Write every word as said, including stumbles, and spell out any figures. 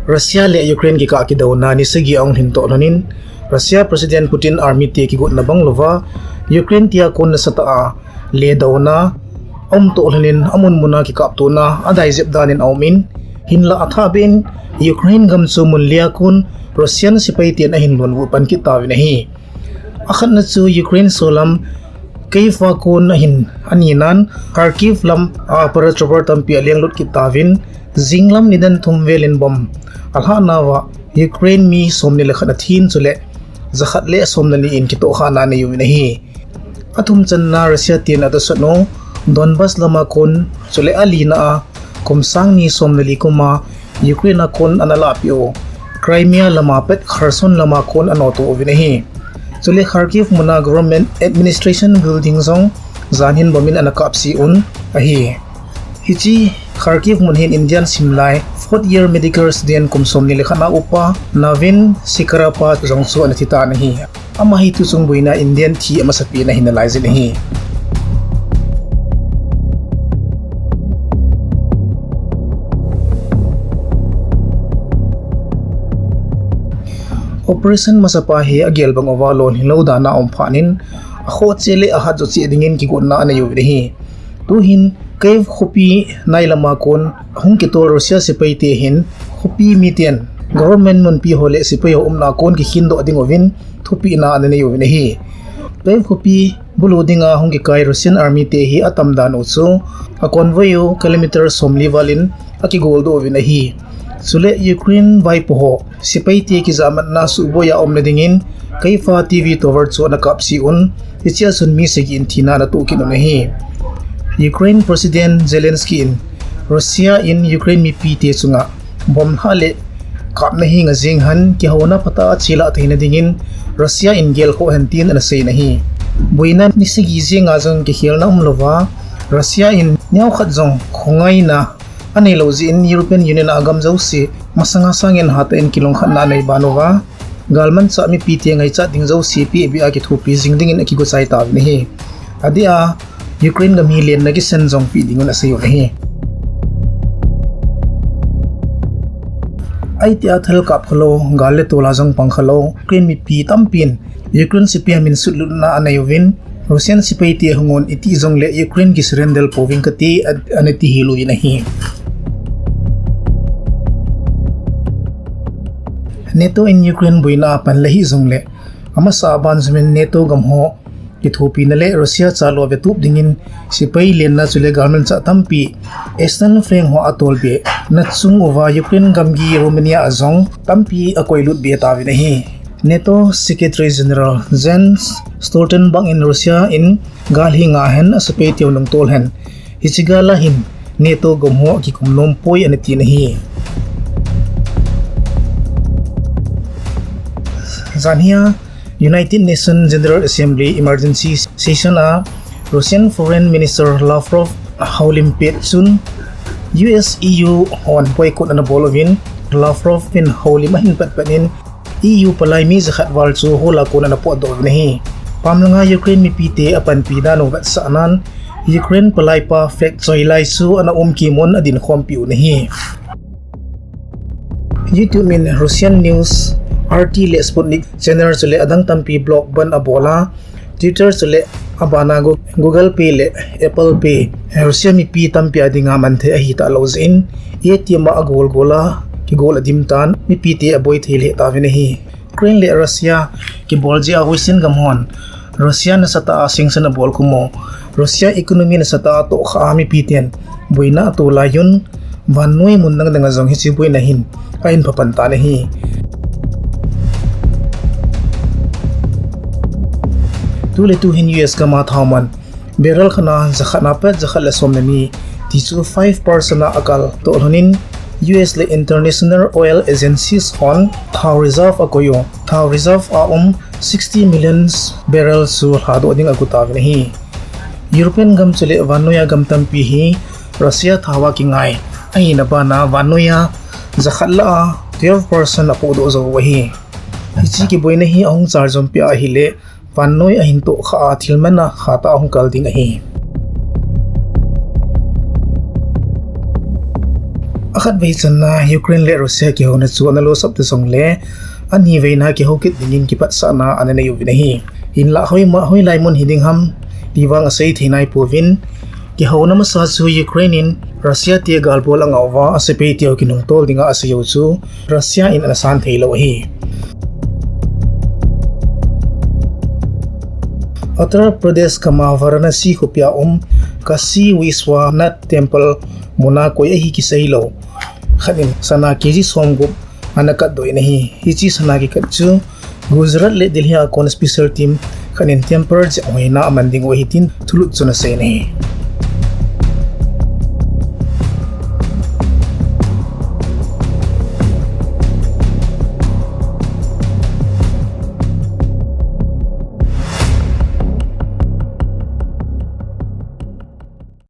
Russia le Ukraine kikah kidouna ni sagi ahung lhin toh lhonin, Russia President Putin army te kigotna bang louva, Ukraine tia kon nasatah a ledouna aum toh lhonin, amun muna kikaptona adai jep danin aumin, hinlah athahbeh in Ukraine gam chu mun lia kon Russian sepai ten ahin lonvu pan kit tauvin ahi. Akhatna chu Ukraine solam Kyiv a kon ahin, aninan Kharkiv lam a paratrooper tampi alenglut kit tauvin, jinglam nidan thum velin bomb alhahna uva Ukraine mi somni le khat athin chule jakhat le somni le ni in kitohkhahna anei uvin ahi. Athum channa Russia ten atahsan u Donbas lama kon chule alina a kum sang ni somni le li kuma Ukraine a kon analahpeh u Crimea lama pet Kherson lama kon anoto uvin ahi. Chule Kharkiv muna Government Administration Building jong jan hin bomb in anakapse un ahi. Hiche Kharkiv mun hin Indian simlai fourth year medical student kum somni le khat na upa Navin Sikarappa jong chu anathi tan ahi. Ama hi tuchung boina Indian thi amasapen ahi nalaijin ahi. Operation masapa hi agel bang uva lonlhinlou dan a aum phatnin, akhoh cheh le ahat jo cheh dingin kigotna anei uvin ahi. Tuhin Kyiv khopi nailama kon hung kitol Russia sepai te hin khopi miten government munpi ho le sepai ho umna kon kikhindoh ding uvin thupehna ananei uvin ahi. Kyiv khopi bulu dinga hung kikai Russian army te hi atam dan u chu a convoy u kilometer somli valin akigoldoh uvin ahi. Chule Ukraine vaipo ho sepai te kijamatna suhboi a umna dingin Kyiv a T V tower chu anakapse un, hichea chun mi sagi in thina anatoh kit un ahi. Ukraine President Zelensky in Russia in Ukraine mipi te chunga bomb lhah le kapna hi nga jeng hen, kihouna phatah a chelah theina dingin Russia in gelkhoh hen tin anaseiyin ahi. Boina ni sagi jenga jong kikhelna umlouva Russia in neokhat jong khongaina aneilou jeh in European Union a gam jouse masanga sangin hatah in kilungkhatna anei ban uva, galmanchah mipi te ngaichat ding jouse pehbeh a kithopi jing dingin akigochai tauvin ahi. Adeh a Ukraine gam hi lenna kisan jong peh dingun asei un ahi. Ahi tia thal kap khalou, gal le tol a jong pang khalou Ukraine mipi tampin Ukraine sepai a min sutlutna anei uvin, Russian sepai te hungun iti jongle Ukraine kisurrender pouving kati a, anati hel uvin ahi. NATO in Ukraine boina a pan la hih jongle, amasa a ban jumin NATO gam ho kithopina le Russia chalou a vetup dingin sepai lenna chule galmanchah tampi Eastern Flank ho atolbe nachung uva Ukraine gamgi Romania a jong tampi akoilut be tauvin ahi. NATO Secretary General Jens Stoltenberg in Russia in gal hi nga hen, asepai teu nungtol hen, hiche gal a hin NATO gam ho kikum nom poi anatin ahi. Janhia United Nations General Assembly Emergency Session a Russian Foreign Minister Lavrov houlim pet chun U S, E U hon boycott anabol uvin, Lavrov in houlim ahin patpat in E U palai mi jakhat val chu hall a kon anapotdoh uvin ahi. Pamlanga Ukraine mipite apanpi dan u vetsahnan Ukraine palaipa flag choi lai chu ana umkimun adinkhompi un ahi. YouTube in Russian news R T le Sputnik channel chule adang tampi block ban abol a, Twitter chule abana Gu-, Google Pay le Apple Pay Russia mipi tampi a dinga manthei ahi talou jeh in, A T M a agol gol a kigol adim tan mipite aboi thei lheh tauvin ahi. Ukraine le Russia kibol jeh a Western gam hon Russia nasatah a sanction abol khum u, Russia economy nasatah a tohkhah a mipiten boina ato laiyun, vannoi mun dang dang a jong hiche boina hin ahin phapan tan ahi. Tuletu hin U S gam a thao man barrel khat na jakhat na pet jakhat le som le ni ti chu five percent a akal toh lhonin, U S le International Oil Agencies hon thao reserve akoi u, thao reserve a um sixty million barrel chu lhadoh ding agot tauvin ahi. European gam chule vannoiya gam tampi hi Russia thao a kingai ahina bana vannoiya jakhat lah a twelve percent apohdoh jou u ahi. Hiche kiboina hi ahung charjom peh ahile, vannoi ahin tohkhah a thil man a khat a ahung kal ding ahi. A Khatvei channa Ukraine le Russia kihouna chu ana losap ta jongle, aniveina kihou kit dingin kipatsahna ana nei uvin ahi. Hinlah hoima, hoilai mun hiding ham ti vang asei thei naipouvin, kihouna masa chu Ukraine in Russia te galbol angah uva asepai teu kinungtol dinga asei u chu Russia in ana san theilou ahi. Uttar Pradesh gama Varanasi khopia um Kashi Vishwanath Temple muna koi ahi kiseilou khat in sana K G somgup ana katdoh in ahi. Hiche sana kikat chu Gujarat le Delhi a kon special team khat in temple jep hoina aman dingu ahi tin thulut chun asei in ahi.